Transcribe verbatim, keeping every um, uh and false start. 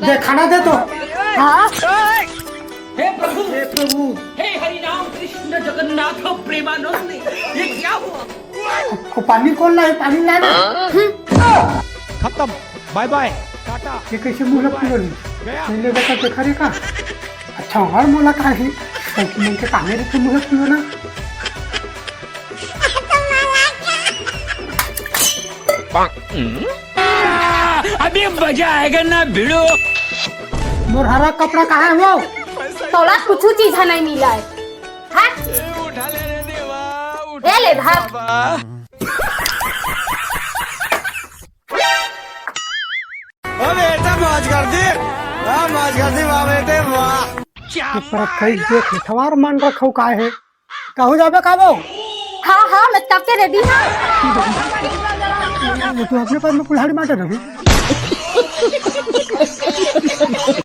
दे, खाना दे तो। हाँ। हे प्रभु, हे प्रभु, हे हरि राम कृष्ण जगन्नाथ प्रेमानंद, ये क्या हुआ? वो पानी कौन लाए? पानी लाना। खत्म, बाय बाय, टाटा। ये कैसे मुंह ला फुलो नहीं? पहले बेटा देखा रे का? अच्छा, हर मोला का है? मन के कामे रे मुंह ला फुलो ना। अभी मजा आएगा ना भिड़ो। मोर हरा कपड़ा कहाँ है वो? तोला कुछ चीज नहीं मिला है। हाँ? ए ले धर। ओ बेटा, मौज कर दी। वाह, मौज कर दी, वाह बेटे, वाह। पर कई देख, ठवार मान रखो का है? कहूँ जाबे का वो? हाँ हाँ, मैं कब के रेडी हूँ। ये तो अपने पास में कुल्हाड़ी मार रही।